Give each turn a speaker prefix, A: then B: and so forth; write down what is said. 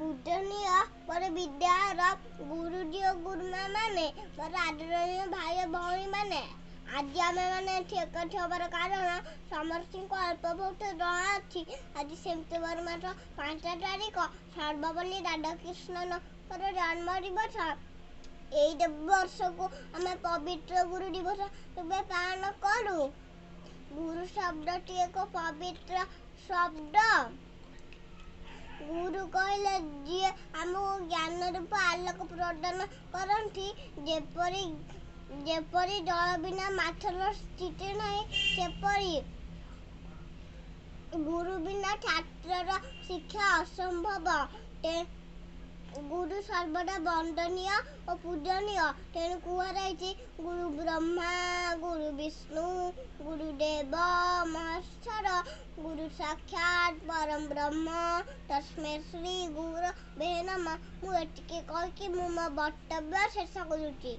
A: ପୂଜନୀୟ ମୋର ବିଦ୍ୟାଳୟର ଗୁରୁଜୀ ଓ ଗୁରୁମା ମାନେ, ମୋର ଆଦରଣୀୟ ଭାଇ ଓ ଭଉଣୀମାନେ, ଆଜି ଆମେମାନେ ଏଠି ଏକାଠି ହେବାର କାରଣ ସମସ୍ତଙ୍କୁ ଅଳ୍ପ ବହୁତ ଜଣା ଅଛି। ଆଜି ସେପ୍ଟେମ୍ବର ମାସ 5 ତାରିଖ, ସର୍ବପଲ୍ଲୀ ରାଧାକୃଷ୍ଣଙ୍କର ଜନ୍ମ ଦିବସ। ଏଇ ବର୍ଷକୁ ଆମେ ପବିତ୍ର ଗୁରୁ ଦିବସ ରୂପେ ପାଳନ କରୁ। ଗୁରୁ ଶବ୍ଦଟି ଏକ ପବିତ୍ର ଶବ୍ଦ। ଗୁରୁ କହିଲେ ଯିଏ ଆମକୁ ଜ୍ଞାନ ରୂପ ଆଲୋକ ପ୍ରଦାନ କରନ୍ତି। ଯେପରି ଜଳ ବିନା ମାଛର ସ୍ଥିତି ନାହିଁ, ସେପରି ଗୁରୁ ବିନା ଛାତ୍ରର ଶିକ୍ଷା ଅସମ୍ଭବ। ଗୁରୁ ସର୍ବଦା ବନ୍ଦନୀୟ ଓ ପୂଜନୀୟ। ତେଣୁ କୁହାଯାଇଛି, ଗୁରୁ ବ୍ରହ୍ମା ଗୁରୁ ବିଷ୍ଣୁ ଗୁରୁଦେବ ମହେଶ୍ୱର, ଗୁରୁ ସାକ୍ଷାତ ପରମ ବ୍ରହ୍ମ ତସ୍ମୈ ଶ୍ରୀ ଗୁରବେ ନମଃ। ମୁଁ ଏତିକି କହିକି ମୁଁ ମୋ ବକ୍ତବ୍ୟ ଶେଷ କରୁଛି।